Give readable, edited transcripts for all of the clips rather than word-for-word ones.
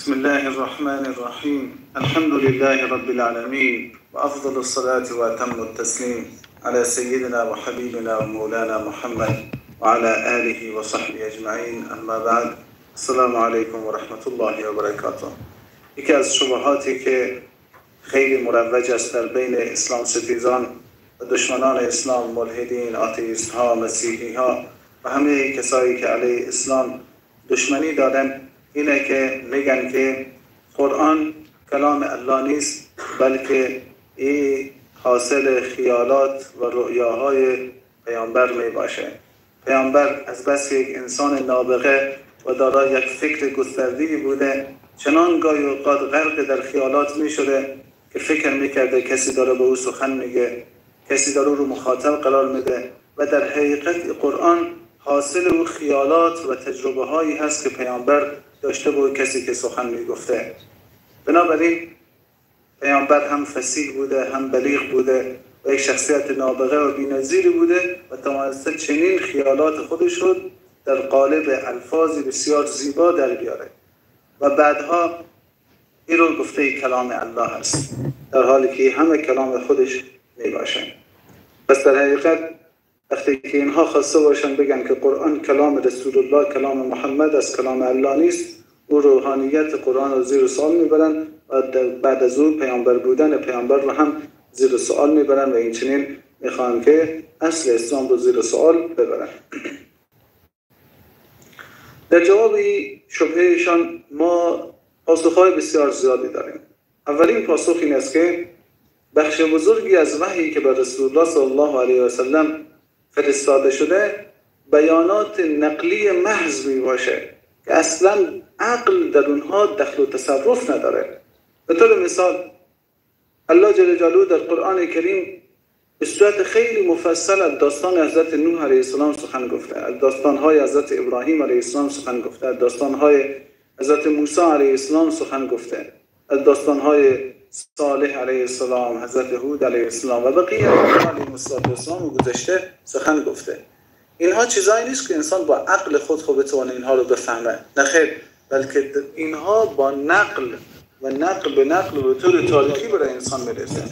بسم الله الرحمن الرحيم. الحمد لله رب العالمين، وأفضل الصلاة وأتم التسليم على سيدنا وحبيبنا ومولانا محمد وعلى آله وصحبه أجمعين. أما بعد، السلام علیکم و رحمت الله و برکاته. یکی از شبهاتی که خیلی مروج است در بین اسلام ستیزان و دشمنان اسلام، ملحدین، آتئیست ها، مسیحی ها و همه کسایی که علیه اسلام دشمنی دارن، اینه که میگن که قرآن کلام الله نیست، بلکه این حاصل خیالات و رؤیاهای پیامبر می باشه. پیامبر از بس یک انسان نابغه و دارای یک فکر گسترده‌ای بوده، چنان گاهی اوقات غرق در خیالات می شده که فکر میکرده کسی داره به او سخن میگه، کسی داره او رو مخاطب قرار میده، و در حقیقت قرآن حاصل او خیالات و تجربه هایی هست که پیامبر داشته با کسی که سخن میگفته. بنابراین پیامبر هم فصیح بوده، هم بلیغ بوده و یک شخصیت نابغه و بی‌نظیری بوده و توانسته چنین خیالات خودش رو در قالب الفاظی بسیار زیبا در بیاره و بعدها این رو گفته کلام الله هست، در حالی که همه کلام خودش میباشه. پس در حقیقت وقتی که اینها خواسته باشن بگن که قرآن کلام رسول الله، کلام محمد است، کلام الله نیست، او روحانیت قرآن رو زیر سوال میبرن و بعد از او پیامبر بودن پیامبر رو هم زیر سوال میبرن و این چنین میخوان که اصل اسلام رو زیر سوال ببرن. در جواب این شبههشان ما پاسخهای بسیار زیادی داریم. اولین پاسخ این است که بخش بزرگی از وحی که بر رسول الله صلی الله علیه و سلم فرستاده شده بیانات نقلی محض می باشه که اصلا عقل در اونها دخل و تصرف نداره. به طور مثال الله جل جلاله در قرآن کریم به صورت خیلی مفصل از داستان حضرت نوح علیه السلام سخن گفته، از داستان‌های حضرت ابراهیم علیه السلام سخن گفته، از داستان‌های حضرت موسی علیه السلام سخن گفته، از داستان‌های صالح علیه السلام، حضرت هود علیه السلام و بقیه علیهم السلام گذشته سخن گفته. اینها چیزایی نیست که انسان با عقل خود بتونه اینها رو بفهمه، نه خیر، بلکه اینها با نقل و نقل به نقل به طور تاریخی برای انسان میرسه.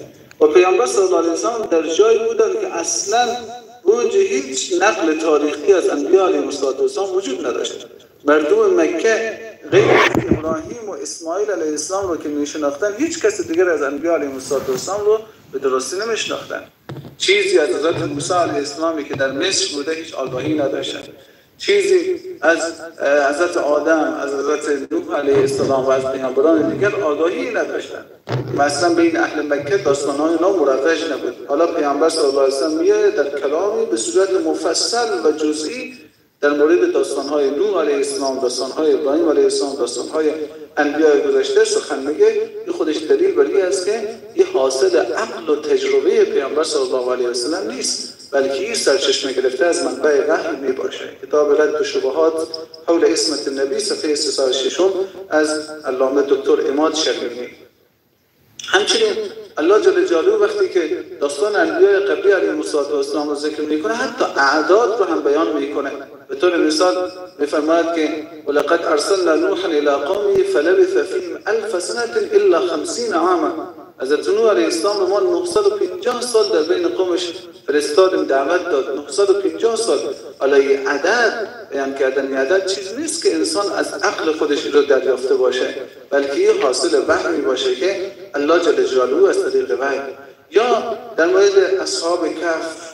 و پیامبر صلی الله علیه و سلم در جایی بودن که اصلا اونجا هیچ نقل تاریخی از انبیا علیهم السلام وجود نداشت. مردم مکه غیر ابراهیم و اسماعیل علیه السلام رو که میشناختن، هیچ کس دیگر از انبیا علیهم السلام رو به درستی نمیشناختن. چیزی از حضرت موسی علیه السلامی که در مصر بوده هیچ آگاهی نداشتن. چیزی از حضرت آدم، از حضرت نوح علیه السلام و از پیامبران دیگر آگاهی نداشتن. مثلا بین اهل مکه داستان‌های اینا مروج نبود. حالا پیامبر صلی الله علیه و سلم میاد در کلامی به صورت مفصل و جزئی در مورد داستان‌های نوح علیه السلام، داستان‌های ابراهیم علیه السلام، داستان‌های انبیاء گذشته سخن میگه. این خودش دلیل بر این است که این حاصل عقل و تجربه پیامبر صلی الله علیه و سلم نیست، بلکه این سرچشمه گرفته از منبع وحی می باشه. کتاب رد شبهات حول عصمت النبی صفحه 306 از علامه دکتر عماد شرمینی. همچنین الله جل جلاله وقتی که داستان انبیاء قبلی علیهم السلام رو ذکر میکنه، حتی اعداد رو هم بیان میکنه. به طور مثال میفرماید که ولقد ارسلنا نوحا الى قومه فلبث فیهم الف سنه الا 50 عاما. حضرت نوح علیه السلام رو ما 950 سال در بین قومش فرستادیم، دعوت داد، 950 سال. حالا این عدد بیان کردن این عدد چیز نیست که انسان از عقل خودش رو دریافته باشه، بلکه این حاصل وحی باشه که الله جل جلاله از طریق وحی. یا در مورد اصحاب کهف،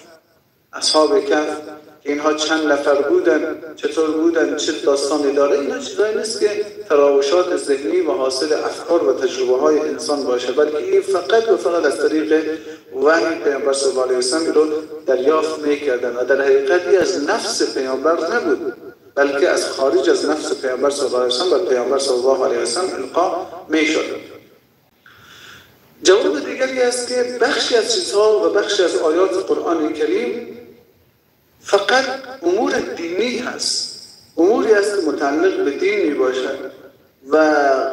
اصحاب کهف که اینها چند نفر بودن، چطور بودن، چه داستانی داره، اینا چیزایی نیست که تراوشات ذهنی و حاصل افکار و تجربه های انسان باشه، بلکه این فقط و فقط از طریق وحی پیامبر صلی الله علیه و سلم رو دریافت میکردن و در حقیقت از نفس پیامبر نبود، بلکه از خارج از نفس پیامبر صلی الله علیه و سلم و پیامبر صلی الله علیه و سلم القا میشد. جواب دیگری است که بخشی از چیزها و بخشی از آیات قرآن کریم فقط امور دینی هست، اموری است که متعلق به دین می باشد و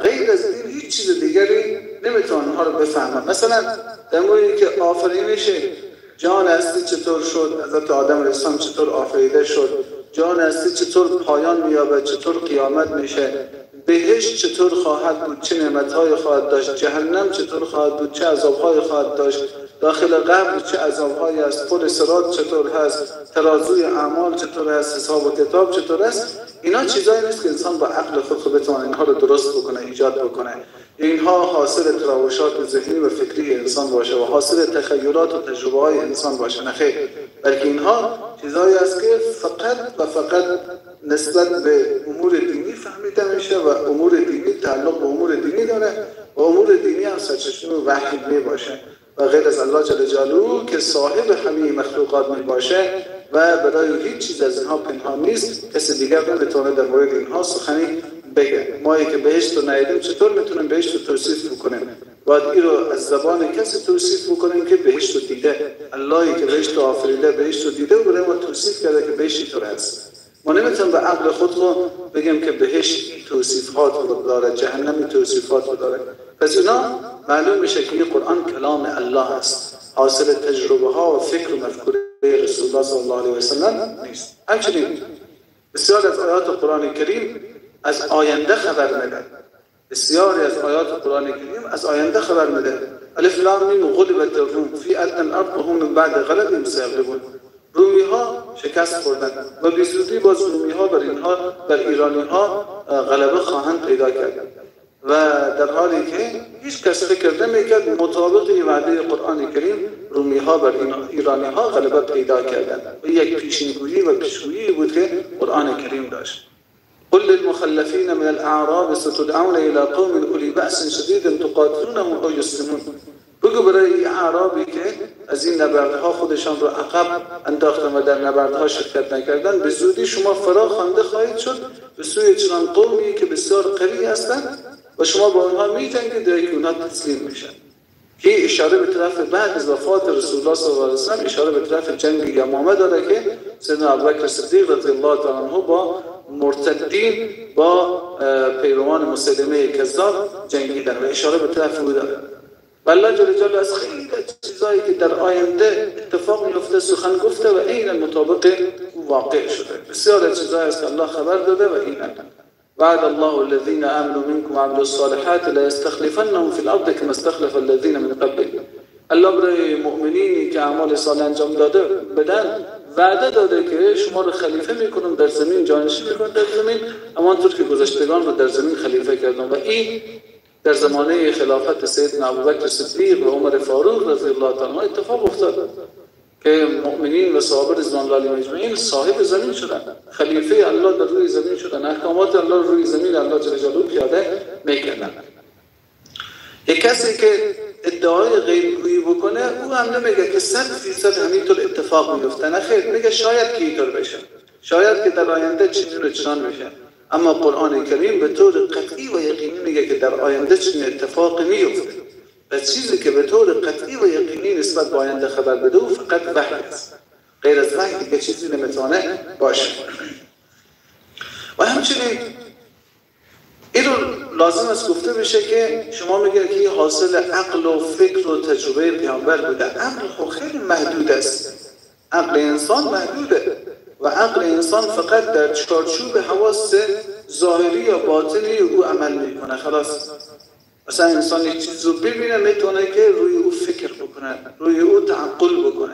غیر از دین هیچ چیز دیگری نمیتونن اونها رو بفهمن. مثلا در مورد که آفرینش جان هستی چطور شد، حضرت آدم علیه السلام چطور آفریده شد، جهان هستی چطور پایان می‌یابد، چطور قیامت میشه، بهشت چطور خواهد بود، چه نعمت‌های خواهد داشت، جهنم چطور خواهد بود، چه عذاب‌های خواهد داشت، داخل قبر چه عذاب‌هایی است، پل صراط چطور هست، ترازوی اعمال چطور هست، حساب و کتاب چطور است. اینا چیزایی نیست که انسان با عقل خود بتونه اینها رو درست بکنه، ایجاد بکنه. اینها حاصل تراوشات ذهنی و فکری انسان باشه و حاصل تخیلات و تجربه‌های انسان باشه، نه خیر، بلکه اینها چیزایی است که فقط و فقط نسبت به امور دینی فهمیده میشه و امور دینی تعلق به امور دینی داره و امور دینی هم سرچشمه وحی می باشه و غیر از الله جل جلاله که صاحب همه مخلوقات می باشه و برای هیچ چیز از اینها پنهان نیست، کسی دیگر نمیتونه در مورد اینها سخنی بگه. ما که بهشت رو ندیدیم چطور میتونیم بهشت رو توصیف بکنیم؟ باید این رو از زبان کسی توصیف بکنیم که بهشت رو دیده، اللهی که بهشت رو آفریده بهشت رو دیده و برای ما توصیف کرده که بهشت اینطور هست. ما نمیتونیم به عقل خود رو بگیم که بهشت این توصیفات رو داره، جهنم این توصیفات رو داره. پس اینا معلوم میشه که این قرآن کلام الله است، حاصل تجربه ها و فکر و مفکوره رسول الله صلی الله علیه و سلم نیست. همچنین بسیار از آیات قرآن کریم از آینده خبر میده. بسیاری از آیات قرآن کریم از آینده خبر میده. الف لام میم غلبت الروم فی ادنى الارض وهم من بعد غلبهم سیغلبون. رومی ها شکست خوردن و به زودی باز رومی ها بر اینها، بر ایرانی ها غلبه خواهند پیدا کرد و در حالی که هیچ کس فکر نمیکرد مطابق وعده قرآن کریم رومی ها بر ایرانی ها غلبه پیدا کردند و یک پیشینگویی و پیشگویی بود که قرآن کریم داشت. قل للمخلفین من الاعراب ستدعون الى قوم اولی بأس شدید تقاتلونهم او یسلمون. بگو برای اعرابی که از این نبردها خودشان رو عقب انداختن و در نبردها شرکت نکردن، به زودی شما فرا خوانده خواهید شد به سوی چنان قومی که بسیار قوی هستند و شما با آنها می‌جنگید که اونها تسلیم میشن. که اشاره به طرف بعد از وفات رسول الله صلی الله علیه و سلم، اشاره به طرف جنگ یمامه داره که سیدنا ابوبکر صدیق رضی الله تعالی عنه با مرتدین، با پیروان مسلمه کذاب جنگیدن و اشاره به طرف او داره. و الله جل جلاله از خیلی چیزایی که در آینده اتفاق میفته سخن گفته و عین مطابق واقع شده. بسیار چیزایی است که الله خبر داده و عین وعد الله الذين آمنوا منكم وعملوا الصالحات ليستخلفنهم في الأرض كما استخلف الذين من قبلهم. الله برای مؤمنینی که اعمال صالح انجام داده بدن وعده داده که شما رو خلیفه میکنم در زمین، جانشین میکنم در زمین، همانطور که گذشتگان رو در زمین خلیفه کردم. و این در زمانه خلافت سیدنا ابوبکر صدیق و عمر فاروق رضی الله تعالی عنه اتفاق افتاد که مؤمنین و صحابه رضوان الله علیهم اجمعین صاحب زمین شدن، خلیفه الله در روی زمین شدن، احکامات الله روی زمین الله جل جلاله پیاده میکردن. یک کسی که ادعای غیبگویی بکنه او هم نمیگه که 100% همینطور اتفاق میفته، نه خیر، میگه شاید که اینطور بشه، شاید که در آینده چنین و چنان بشه. اما قرآن کریم به طور قطعی و یقینی میگه که در آینده چنین اتفاقی میفته و چیزی که به طور قطعی و یقینی نسبت به آینده خبر بده او فقط وحی است، غیر از وحی دیگه چیزی نمیتونه باشه. و همچنین این رو لازم است گفته بشه که شما میگید که حاصل عقل و فکر و تجربه پیامبر بوده. عقل خب خیلی محدود است، عقل انسان محدوده و عقل انسان فقط در چارچوب حواس ظاهری یا باطنی او عمل میکنه. خلاص مثلا انسان یک چیز رو ببینه میتونه که روی او فکر بکنه، روی او تعقل بکنه،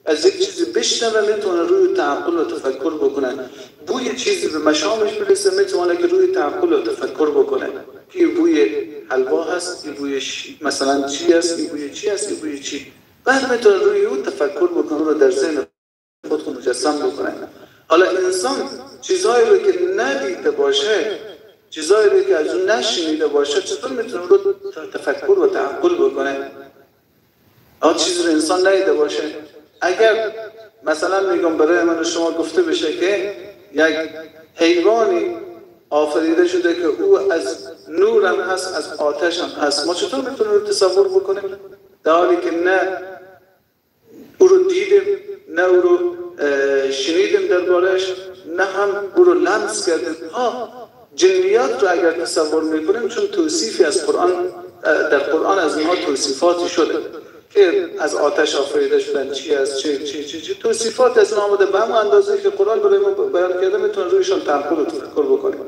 از یک چیزی بشنوه میتونه روی تعقل و تفکر بکنه، بوی چیزی به مشامش برسه میتونه که روی تعقل و تفکر بکنه که بوی حلوا هست، این بوی مثلا چی هست، این بوی چی هست، این بوی چی. بعد میتونه روی او تفکر بکنه، رو در ذهن خود مجسم بکنه. حالا انسان چیزهایی رو که ندیده باشه، چیزهایی رو که از اون نشنیده باشه، چطور میتونه رو تفکر و تعقل بکنه؟ آن چیزی رو انسان ندیده باشه، اگر مثلا میگم برای من و شما گفته بشه که یک حیوانی آفریده شده که او از نور هم هست، از آتش هم هست، ما چطور میتونیم رو تصور بکنیم؟ در حالی که نه او رو دیدیم، نه او رو شنیدیم دربارش، نه هم او رو لمس کردیم. ها، جنیات رو اگر تصور میکنیم، چون توصیفی از قرآن، در قرآن از اینها توصیفاتی شده، که از آتش آفریده شدن، چی از چه چی چی چی توصیفات از آمده به همون اندازه که قرآن برای ما بیان کرده میتونن رویشان تعقل و تفکر بکنیم.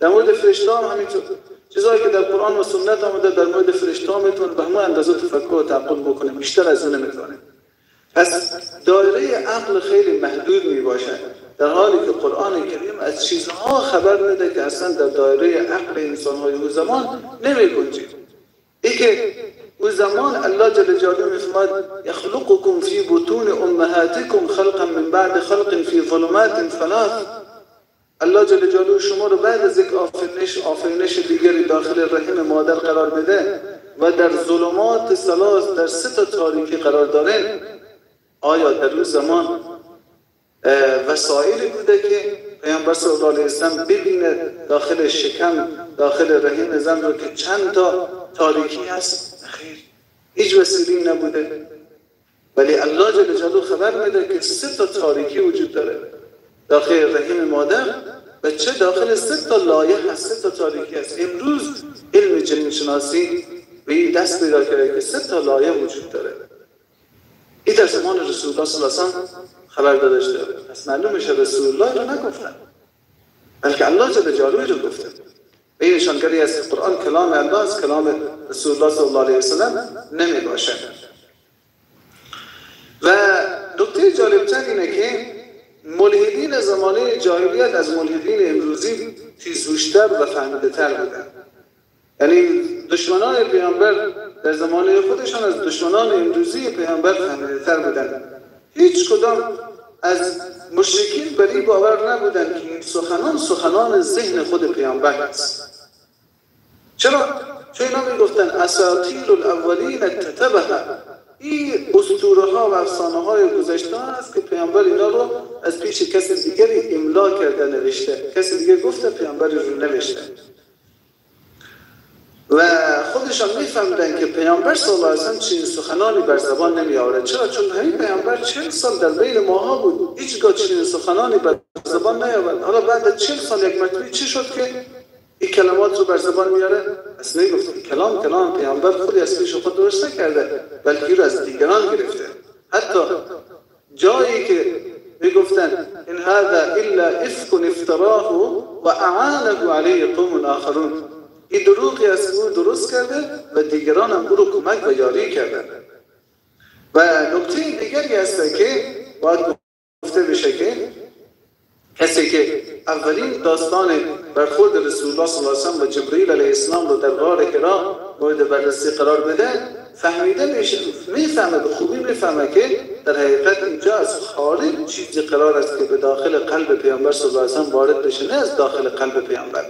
در مورد فرشته هم همینطور، چیزایی که در قرآن و سنت آمده در مورد فرشته ها میتونن به همون اندازه تفکر و تعقل بکنیم، بیشتر از اون نمیتونیم. پس دایره عقل خیلی محدود میباشد، در حالی که قرآن کریم از چیزها خبر میده که اصلا در دایره عقل انسان‌های او زمان نمی‌گنجید. ای که او زمان الله جل جلاله می‌فرماید یخلقکم فی بطون امهاتکم خلقا من بعد خلق فی ظلمات ثلاث. الله جل جلاله شما رو بعد از یک آفرینش دیگری داخل رحم مادر قرار میده و در ظلمات ثلاث، در سه تا تاریکی قرار داره. آیا در اون زمان وسایلی بوده که پیامبر صلی الله علیه و سلم ببینه داخل شکم، داخل رحم زن رو که چند تا تاریکی هست؟ خیر، هیچ وسیله‌ای نبوده. ولی الله جل جلاله خبر میده که سه تا تاریکی وجود داره داخل رحم مادر و چه داخل سه تا لایه هست، سه تا تاریکی هست. امروز علم جنین شناسی به این دست پیدا کرده که سه تا لایه وجود داره. این در زمان رسول الله صلی الله علیه و سلم خبر داده شده. پس معلوم میشه رسول الله رو نگفتن، بلکه الله جل جلاله رو گفته. به این نشانگری از قرآن کلام الله است، کلام رسول الله صلی الله علیه و سلم نمی باشه. و نکته جالبتر اینه که ملحدین زمانه جاهلیت از ملحدین امروزی تیزهوشتر و فهمیده‌تر بودند. یعنی دشمنان پیامبر در زمانه خودشان از دشمنان امروزی پیامبر فهمیده‌تر بودند. هیچ کدام از مشرکین بر این باور نبودند که این سخنان سخنان ذهن خود پیامبر است. چرا؟ چون اینا میگفتن اساطیر الاولین اکتتبها، این اسطوره ها و افسانه های گذشته است که پیامبر اینا رو از پیش کسی دیگری املا کرده نوشته، کسی دیگه گفته پیامبر رو نوشته. و خودشان میفهمیدن که پیامبر صلی الله علیه و سلم چنین سخنانی بر زبان نمی آورد. چرا؟ چون همین پیامبر 40 سال در بین ماها بود، هیچگاه چنین سخنانی بر زبان نیاورد. حالا بعد از 40 سال یک مرتبه چی شد که این کلمات رو بر زبان میاره؟ اصلا نگفت کلام کلام پیامبر خودی از پیش خود درست نکرده، بلکه رو از دیگران گرفته. حتی جایی که میگفتن ان هذا الا افک افتراه و اعانه علیه قوم آخرون، این دروغی از او درست کرده و دیگران هم او رو کمک و یاری کردن. و نکته دیگری هست که باید گفته بشه که کسی که اولین داستان برخورد رسول الله صلی الله علیه و سلم و جبرئیل علیه السلام رو در غار حرا مورد بررسی قرار بده، فهمیده میشه، میفهمه، به خوبی میفهمه که در حقیقت اینجا از خارج چیزی قرار است که به داخل قلب پیامبر صلی الله علیه و سلم وارد بشه، نه از داخل قلب پیامبر.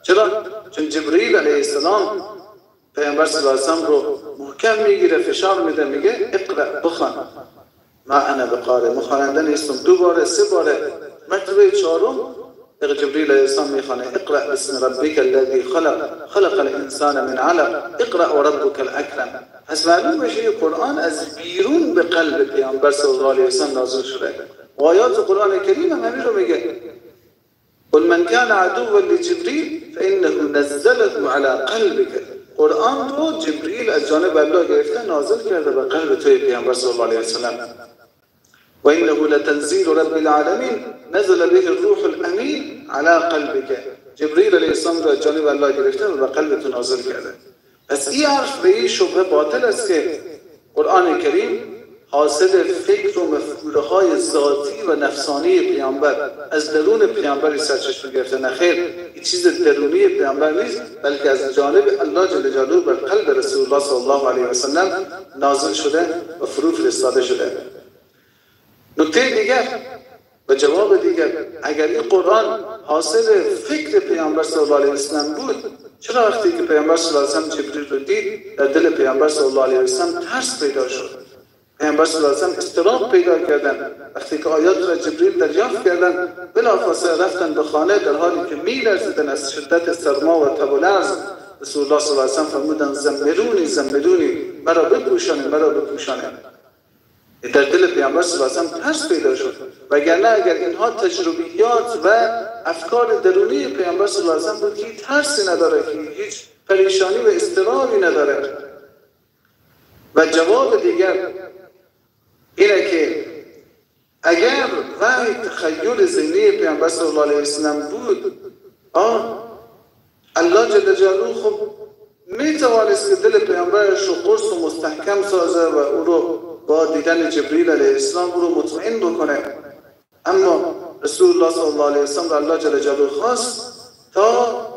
چرا؟ چون جبرئیل علیه السلام پیامبر صلی الله علیه و سلم رو محکم میگیره، فشار میده، میگه اقرأ، بخوان. ما انا بقارئ، من خواننده نیستم. دو باره، سه باره، مرتبه چهارم جبريل علیه السلام میخوانه اقرأ باسم ربک الذی خلق خلق الانسان من علق اقرأ وربک الاکرم. پس معلوم میشه قرآن از بیرون به قلب پیامبر صلی الله علیه و سلم نازل شده. آیات قرآن کریم هم همین رو میگه قل من كان عدوا لجبريل فإنه نزله على قلبك. قرآن رو جبرئیل از جانب الله گرفته نازل کرده به قلب توی پیامبر صلی الله علیه و سلم. و انه لتنزیل رب العالمین نزل به الروح الامین على قلبك. جبرئیل علیه السلام رو از جانب الله گرفته و به قلب تو نازل کرده. پس این حرف به این شبهه باطل است که قرآن کریم حاصل فکر و مفکوره های ذاتی و نفسانی پیامبر از درون پیامبر سرچشمه گرفته. نه خیر، این چیز درونی پیامبر نیست، بلکه از جانب الله جل جلاله بر قلب رسول الله صلی الله علیه و سلم نازل شده و فرو فرستاده شده. نکته دیگر و جواب دیگر، اگر این قرآن حاصل فکر پیامبر صلی الله علیه و سلم بود، چرا وقتی که پیامبر صلی الله علیه و سلم جبریل رو دید در دل پیامبر صلی الله علیه و سلم ترس پیدا شد؟ پیامبر صلی الله علیه و سلم اضطراب پیدا کردن. وقتی که آیات را جبریل دریافت کردن، بلافاصله رفتن به خانه در حالی که می‌لرزیدن از شدت سرما و تب و لرز. رسول الله صلی الله علیه و سلم فرمودند زملونی زملونی، مرا بپوشانه مرا بپوشانه. در دل پیامبر صلی الله علیه و سلم ترس پیدا شد. وگرنه اگر اینها تجربیات و افکار درونی پیامبر صلی الله علیه و سلم بود که ترسی نداره، که هیچ پریشانی و اضطرابی نداره. و جواب دیگر اینه که اگر وحی تخیل ذهنی پیامبر صلی الله علیه و سلم بود، الله جل جلاله خب می توانست که دل پیامبرش رو قرص و مستحکم سازه و او رو با دیدن جبریل علیه السلام او رو مطمئن بکنه، اما رسول الله صلی الله علیه و سلم را الله جل جلاله خواست تا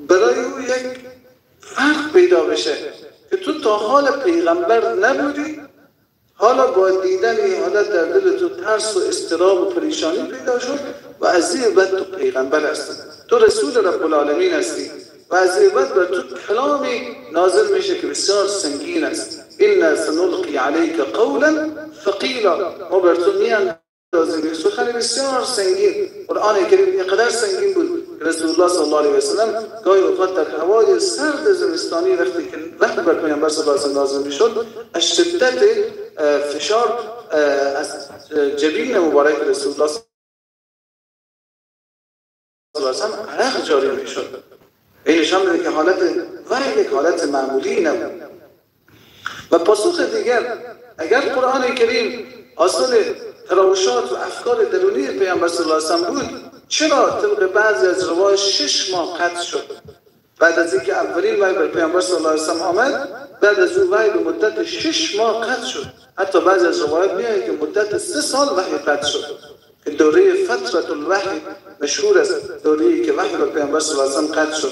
برای او یک فرق پیدا بشه که تو تا حال پیغمبر نبودی، حالا با دیدن این حالت در دل تو ترس و اضطراب و پریشانی پیدا شد و از این بعد تو پیغمبر هستی، تو رسول رب العالمین هستی و از این بعد بر تو کلامی نازل میشه که بسیار سنگین است. انا سنلقی علیک قولا ثقیلا، ما بر تو میاندازیم سخن بسیار سنگین. قرآن کریم اینقدر سنگین بود که رسول الله صلی الله علیه و سلم گاهی اوقات در هوای سرد زمستانی وقتی که وقتی بر پیامبر صلی الله علیه و سلم نازل میشد، از شدت فشار از جبین مبارک رسول الله صلی الله علیه و سلم عرق جاری میشد. این نشان میده که حالت وحی یک حالت معمولی نبود. و پاسخ دیگر، اگر قرآن کریم اصل تراوشات و افکار درونی پیامبر صلی الله علیه و سلم بود، چرا طبق بعضی از روایات 6 ماه قطع شد؟ بعد از اینکه اولین وحی بر پیامبر صلی الله علیه و سلم آمد، بعد از او وحی به مدت 6 ماه قطع شد. حتی بعضی از روایات میاد که مدت 3 سال وحی قطع شد که دوره فترة الوحی مشهور است، دوره‌ای که وحی بر پیامبر صلی الله علیه و سلم قطع شد.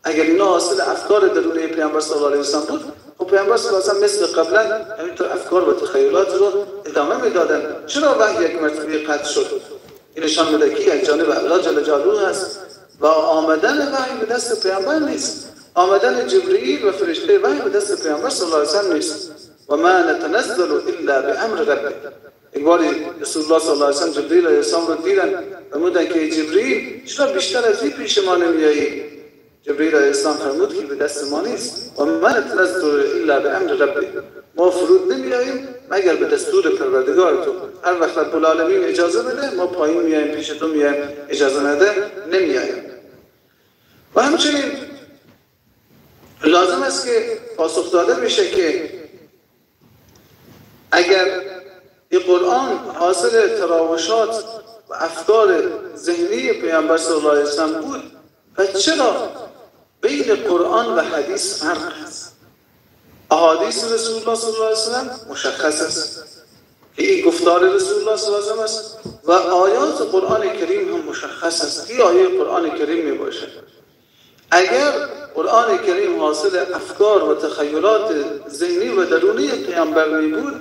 اگر اینا حاصل افکار درونی پیامبر صلی الله علیه و سلم بود، خب پیامبر صلی الله علیه و سلم مثل قبلا همینطور افکار و تخیلات رو ادامه میدادن. چرا وحی یک مرتبه قطع شد؟ این نشان میده که یک جانب الله جل جلاله هست و آمدن وحی به دست پیامبر نیست، آمدن جبرئیل و فرشته وحی به دست پیامبر صلی الله علیه و سلم نیست. و ما نتنزل الا بامر ربک. یک باری رسول الله صلی الله علیه و سلم جبرئیل علیه السلام رو دیدن، فرمودن که جبرئیل چرا بیشتر از این پیش ما نمیایی؟ جبرئیل علیه السلام فرمود که به دست ما نیست. و ما نتنزل الا بامر ربک، ما فرود نمیاییم مگر به دستور پروردگار تو. هر وقت رب العالمین اجازه بده ما پایین میایم پیش تو میایم، اجازه نده نمیایم. و همچنین لازم است که پاسخ داده بشه که اگر این قرآن حاصل تراوشات و افکار ذهنی پیامبر صلی الله علیه و سلم بود، پس چرا بین قرآن و حدیث فرق است؟ احادیث رسول الله صلی الله علیه و سلم مشخص است که این گفتار رسول الله صلی الله علیه و سلم است و آیات قرآن کریم هم مشخص است که آیه قرآن کریم می باشد. اگر قرآن کریم حاصل افکار و تخیلات ذهنی و درونی پیامبر می بود،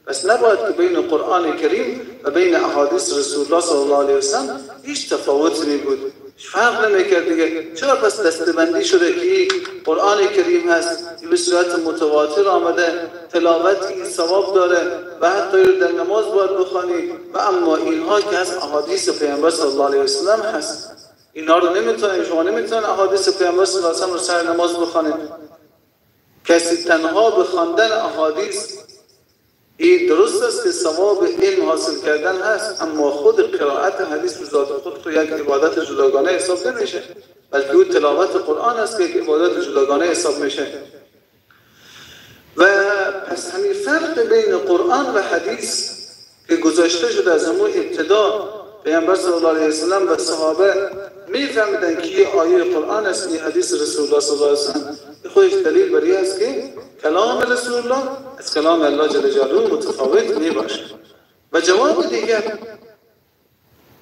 پس نباید که بین قرآن کریم و بین احادیث رسول الله صلی الله علیه و سلم هیچ تفاوت می بود، فرق نمیکرد دیگه. چرا پس دستبندی شده که قرآن کریم هست به صورت متواتر آمده، تلاوت این ثواب داره و حتی در نماز باید بخوانی، و اما اینها که هست احادیث پیامبر صلی الله علیه و سلم هست، اینها رو نمیتونن، شما نمیتونن احادیث پیامبر صلی الله علیه و سلم رو سر نماز بخوانید. کسی تنها به خواندن احادیث، این درست است که ثواب علم حاصل کردن هست، اما خود قرائت حدیث به ذات خود یک عبادت جداگانه حساب نمیشه، بلکه او تلاوت قرآن است که یک عبادت جداگانه حساب میشه. و پس همین فرق بین قرآن و حدیث که گذاشته شده از همون ابتدا پیامبر صلی الله علیه و سلم و صحابه میفهمیدن که یه آیه قرآن است، یه حدیث رسول الله صلی الله علیه و سلم، خودش دلیل بر این است که کلام رسول الله از کلام الله جل جلاله متفاوت می باشه. و جواب دیگر،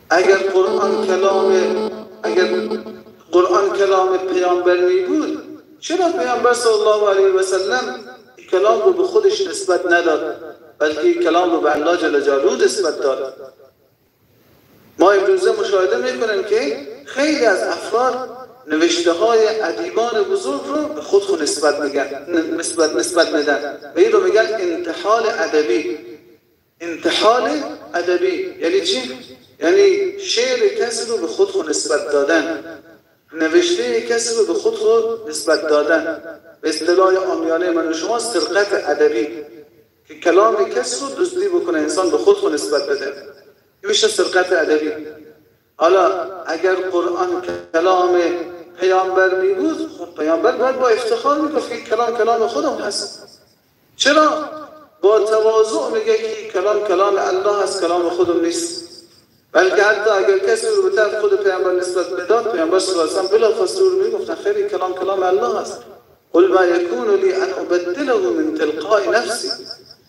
اگر قرآن کلام پیامبر می بود، چرا پیامبر صلی الله علیه و سلم کلام رو به خودش نسبت نداد، بلکه کلام رو به الله جل جلاله نسبت داد؟ ما امروزه مشاهده میکنیم که خیلی از افراد نوشته های ادیبان بزرگ رو به خود نسبت میگن، نسبت میدن و این رو میگن انتحال ادبی. انتحال ادبی یعنی چی؟ یعنی شعر کسی رو به خود نسبت دادن، نوشته کسی رو به خود نسبت دادن. به اصطلاح عامیانه من و شما سرقت ادبی، که کلام کسی رو دزدی بکنه انسان به خود نسبت بده، این میشه سرقت ادبی. حالا اگر قرآن کلام پیامبر می بود، خب پیامبر باید با افتخار میگفت که کلام کلام خودم هست. چرا؟ با تواضع میگه که کلام کلام الله است، کلام خودم نیست. بلکه حتی اگر کسی رو به طرف خود پیامبر نسبت بداد، پیامبر صلی الله علیه و سلم بلافاصله رو میگفتن خیلی کلام کلام الله است. قل ما یکون لی ان ابدله من تلقاء نفسی.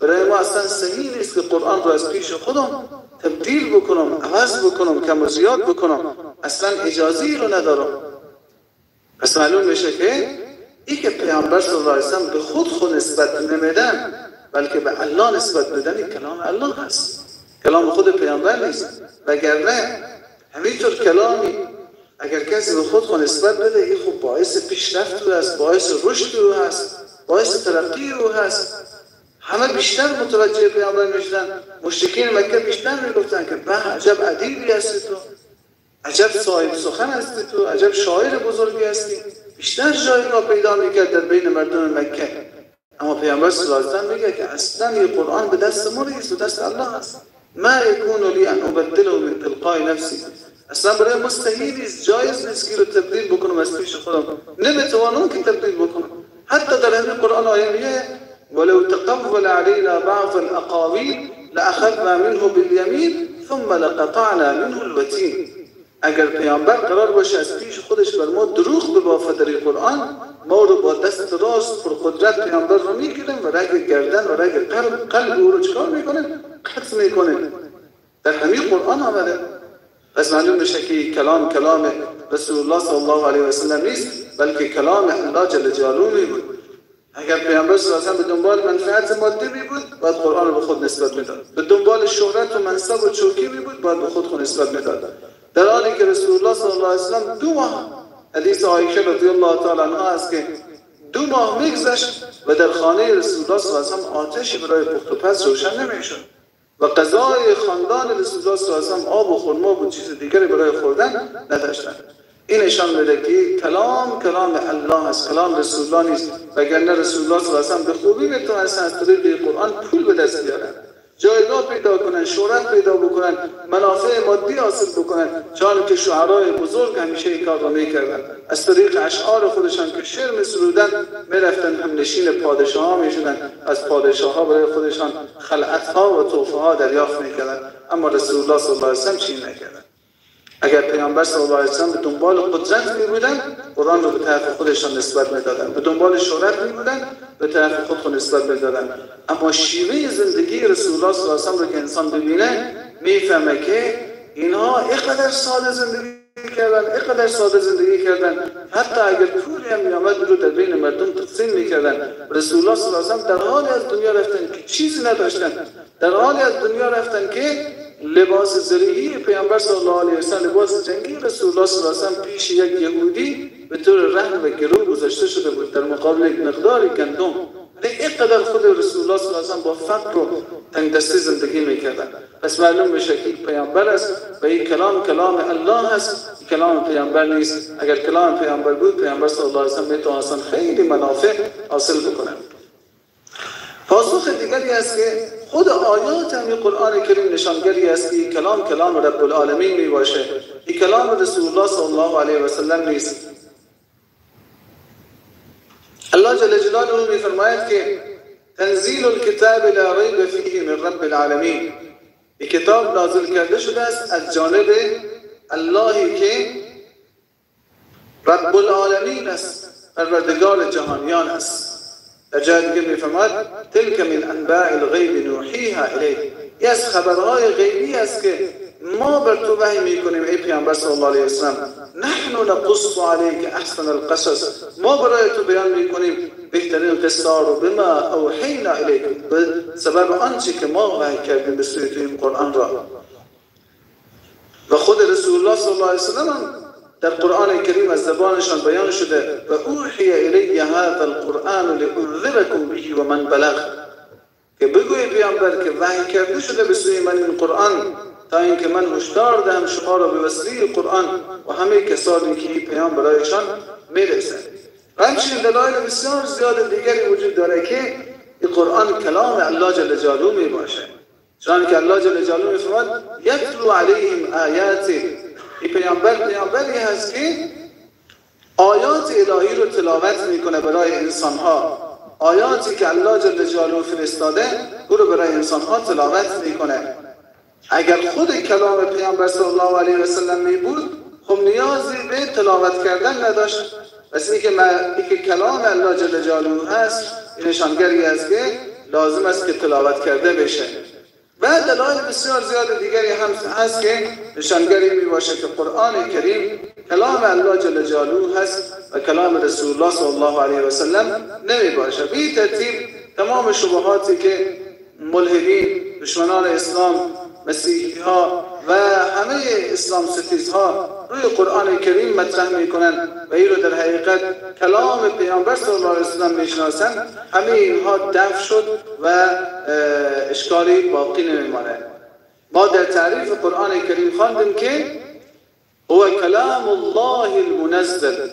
برای ما اصلا صحیح نیست که قرآن رو از پیش خودم تبدیل بکنم، عوض بکنم، کم و زیاد بکنم، اصلا اجازه رو ندارم. پس معلوم میشه که ای که پیامبر صلی الله علیه و سلم به خود نسبت نمیدن، بلکه به الله نسبت بدن، این کلام الله هست، کلام خود پیامبر نیست. وگرنه همینطور کلامی اگر کسی به خود نسبت بده، این خب باعث پیشرفت او است، باعث رشد او هست، باعث ترقی او هست. همه بیشتر متوجه پیامبر میشدن. مشرکین مکه بیشتر میگفتن که به عجب ادیبی هستی تو، عجب صاحب سخن هستی تو، عجب شاعر بزرگی هستی. بیشتر جایگاه پیدا میکرد در بین مردم مکه. اما پیامبر صلی الله علیه و سلم میگه که اصلا این قرآن به دست ما نیست، به دست الله است. ما یکون لی ان ابدله من تلقای نفسی. اصلا برای مستحیل نیست، جایز نیست که رو تبدیل بکنم از پیش خودم، نمیتوانم که تبدیل بکنم. حتی در همین قرآن آیه میگه ولو تقول علينا بعض الاقاویل لاخذنا منه بالیمین ثم لقطعنا منه الوتین. اگر پیامبر قرار باشه از پیش خودش بر ما دروغ ببافه در قرآن، ما رو با دست راست پرقدرت پیامبر رو میگیریم و رگ گردن و رگ قلب او رو چکار میکنیم؟ قطع میکنیم. در همین قرآن آمده. پس معلوم میشه که کلام کلام رسول الله صلی الله علیه و سلم نیست، بلکه کلام الله جل جلاله می بود. اگر پیامبر صلی الله علیه و سلم به دنبال منفعت مادی می بود، باید قرآن رو به خود نسبت میداد. به دنبال شهرت و منصب و چوکی می بود، باید به خود نسبت میداد. در حالی که رسول الله صلی الله علیه و سلم 2 ماه، حدیث عایشه رضی الله تعالی عنها است که 2 ماه میگذشت و در خانه رسول الله صلی الله علیه و سلم آتشی برای پخت و پز روشن نمیشد و غذای خاندان رسول الله صلی الله علیه و سلم آب و خرما بود، چیز دیگری برای خوردن نداشتند. این نشان میده که کلام کلام الله است، کلام رسول الله نیست. وگرنه رسول الله صلی الله علیه و سلم به خوبی میتونستن از طریق قرآن پول به دست بیارن، جایگاه پیدا کنن، شهرت پیدا بکنن، منافع مادی حاصل بکنن، چون که شعرای بزرگ همیشه این کار را میکردن. از طریق اشعار خودشان که شعر میسرودن میرفتن همنشین پادشاه ها میشدن، از پادشاه ها برای خودشان خلعت ها و تحفه ها دریافت میکردن. اما رسول الله صلی الله علیه و سلم چنین نکردن. اگر پیامبر صلی الله علیه و سلم به دنبال قدرت می بودن، قرآن رو به طرف خودشان نسبت میدادن. به دنبال شهرت می بودن، به طرف خود نسبت میدادن. اما شیوه زندگی رسول الله صلی الله علیه و سلم رو که انسان ببینه، میفهمه که اینها اینقدر ساده زندگی کردن، اینقدر ساده زندگی کردن، حتی اگر پولی هم میآمد رو در بین مردم تقسیم میکردن. رسول الله صلی الله علیه و سلم در حالی از دنیا رفتن که چیزی نداشتن، در حالی از دنیا رفتن که لباس زرهی پیامبر صلی الله علیه و سلم، لباس جنگی رسول الله صلی الله علیه و سلم پیش یک یهودی به طور رهن و گرو گذاشته شده بود در مقابل یک مقدار گندم. اینقدر خود رسول الله صلی الله علیه و سلم با فقر و تنگ دستی زندگی میکردن. پس معلوم میشه که پیامبر است و این کلام کلام الله است، کلام پیامبر نیست. اگر کلام پیامبر بود، پیامبر صلی الله علیه و سلم میتونستن خیلی منافع حاصل بکنن. پاسخ دیگری است که خود آیات همین قرآن کریم نشانگری است که کلام کلام رب العالمین می باشه، این کلام رسول الله صلی الله علیه و سلم نیست. الله جل جلاله می فرماید که تنزیل الکتاب لا ریب فیه من رب العالمین. این کتاب نازل کرده شده است از جانب اللهی که رب العالمین است، پروردگار جهانیان است. در جای دیگه می‌فرماید تلک من انباء الغیب نوحیها الیک. این از خبرهای غیبی است که ما بر تو وحی میکنیم ای پیامبر صلی الله علیه و سلم. نحن نقص علیک احسن القصص. ما برای تو بیان میکنیم بهترین قصه رو، بما اوحینا الیک، به سبب آنچه که ما وحی کردیم به سوی تو این قرآن را. و خود رسول الله صلی الله علیه و سلم در قرآن کریم از زبانشان بیان شده و اوحی الی هذا القرآن لانذرکم به و من بلغ، که بگوی پیامبر که وحی کرده شده به سوی من این قرآن تا اینکه من هشدار دهم شما را به وسیله قرآن و همه کسانی که این پیام برایشان میرسد. و همچنین دلایل بسیار زیاد دیگری وجود داره که این قرآن کلام الله جل جلاله می باشه، چون که الله جل جلاله میفرماید یتلو علیهم آیاته. این پیامبر پیامبری هست که آیات الهی رو تلاوت میکنه برای انسانها، آیاتی که الله جل جلاله فرستاده او رو برای انسان ها تلاوت میکنه. اگر خود کلام پیامبر صلی الله علیه و سلم می بود، خب نیازی به تلاوت کردن نداشت. پس اینکه کلام الله جل جلاله هست، این نشانگری است که لازم است که تلاوت کرده بشه. و دلایل بسیار زیاد دیگری هم هست که نشانگری می باشه که قرآن کریم کلام الله جل جلاله هست و کلام رسول الله صلی الله علیه و سلم نمی باشه. به این ترتیب تمام شبهاتی که ملحدین، دشمنان اسلام، مسیحی ها و همه اسلام ستیز ها روی قرآن کریم مطرح میکنن و این رو در حقیقت کلام پیامبر صلی الله علیه و سلم میشناسن، همه اینها دفع شد و اشکالی باقی نمیمانه. ما در تعریف قرآن کریم خواندیم که هو کلام الله المنزل،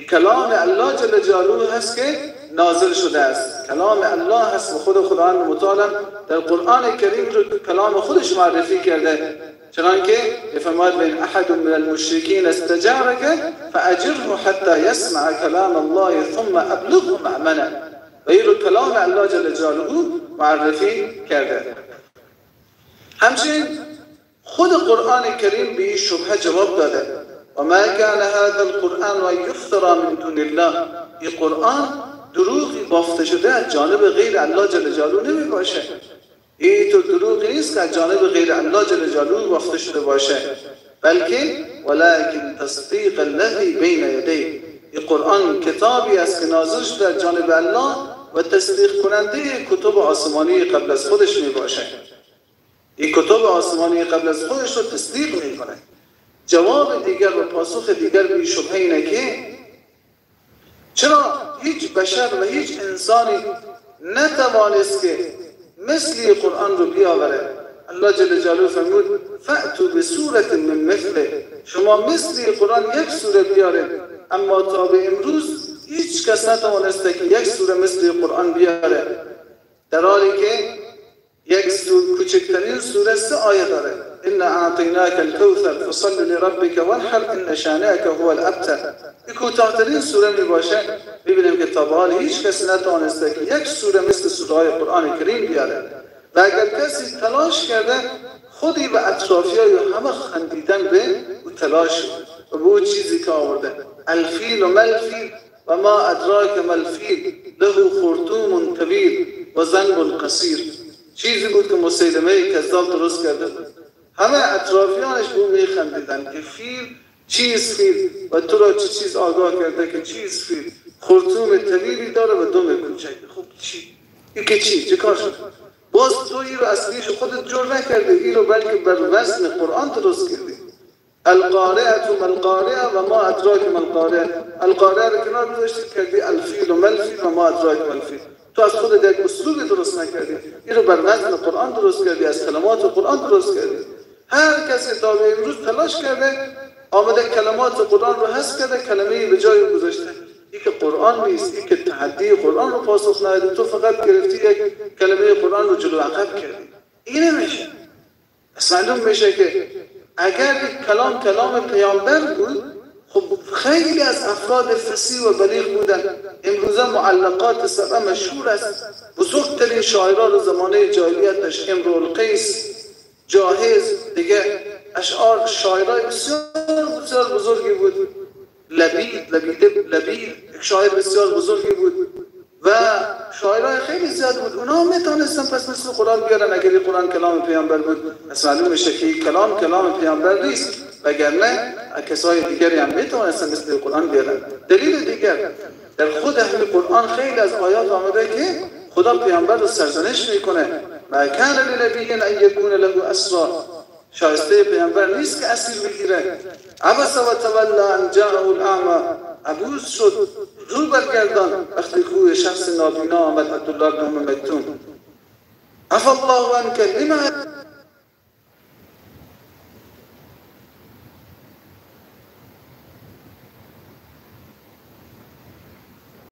کلام الله جل جلاله هست که نازل شده است، کلام الله هست و خود خداوند متعال در قرآن کریم رو کلام خودش معرفی کرده، چنانکه فرمود بین احد من المشرکین استجارك فاجره حتى يسمع كلام الله ثم ابلغه مأمنه. و این رو کلام الله جل جلاله معرفی کرده. همچنین خود قرآن کریم به این شبهه جواب داده: و ما كان هذا القرآن ان یفترى من دون الله. این قرآن دروغی بافته شده از جانب غیر الله جل جلاله نمی باشه. این تو دروغی نیست که از جانب غیر الله جل جلاله بافته شده باشه، بلکه ولکن تصدیق الذی بین یدیه. این قرآن کتابی است که نازل شده از جانب الله و تصدیق کننده کتب آسمانی قبل از خودش می باشه. این کتب آسمانی قبل از خودش رو تصدیق میکنه. جواب دیگر و پاسخ دیگر به شبهه اینه که چرا هیچ بشر و هیچ انسانی نتوانست که مثل قرآن رو بیاوره؟ الله جل جلاله فرمود فأتوا بسورة من مثله، شما مثل قرآن یک سوره بیاره، اما تا به امروز هیچ کس نتوانسته که یک سوره مثل قرآن بیاره، در حالی که یک سوره کوچکترین سوره 3 آیه داره: إنا أعطيناك الكوثر فصل لربك وانحر إن شانئك هو الأبتر. این کوتاه‌ترین سوره می باشه. می‌بینیم که تا به حال هیچ کسی نتوانسته که یک سوره مثل سوره‌های قرآن کریم بیاره و اگر کسی تلاش کرده، خودی و اطرافیای همه خندیدن به او تلاش و به او چیزی که آورده. الفیل و مالفیل و ما ادراک ما الفیل له خرطوم طویل و ذنب قصیر. چیزی بود که مسیلمه کذاب درست کرده بود. همه اطرافیانش به او میخندیدن که فیل چیز فیل و تو را چه چیز آگاه کرده که چیز فیل خرطوم طویلی داره و دم کوچک. خب چی؟ این که چی؟ چه کار شد؟ باز تو این رو اصلیش خودت جور نکرده، این رو بلکه بر وزن قرآن درست کردی. القارعة ما القارعة و ما ادراک ما القارعة. القارعه رو کنار گذاشتی کردی الفیل و مالفیل و ما ادراک ما الفیل. تو از خودت یک اسلوبی درست نکردی، این رو بر وزن قرآن درست کردی، از کلمات قرآن درست کردی. هر کسی تا به امروز تلاش کرده آمده کلمات قرآن رو حذف کرده، کلمه‌ای به جای گذاشته. این که قرآن نیست، این که تحدی قرآن رو پاسخ نداده، تو فقط گرفتی یک کلمه قرآن رو جلو عقب کردی. این نمیشه. پس معلوم میشه که اگر کلام کلام پیامبر بود، خب خیلی از افراد فصیح و بلیغ بودن. امروزه معلقات سبعه مشهور است. بزرگترین شاعران زمانه جاهلیت داشت، امرؤ القیس، جاهز، دیگه اشعار شاعرای بسیار بسیار بزرگی بود. لبید لبید یک شاعر بسیار بزرگی بود و شاعرای خیلی زیاد بود. اونا میتونستن پس مثل قرآن بیارن اگر این قرآن کلام پیامبر بود. پس معلوم میشه که این کلام کلام پیامبر نیست، وگرنه کسای دیگری هم میتونستن مثل قرآن بیارن. دلیل دیگر در خود اهل قرآن خیلی از آیات آمده که خدا پیامبر رو سرزنش میکنه: ما کان لنبی ان یکون له اسرا. شایسته پیامبر نیست که اسیر بگیره. عبس و تولا ان جاءه الاعمى. عبوس شد، رو برگردان وقتی کوی شخص نابینا آمد، عبدالله بن ام مکتوم. عفا الله عنك لما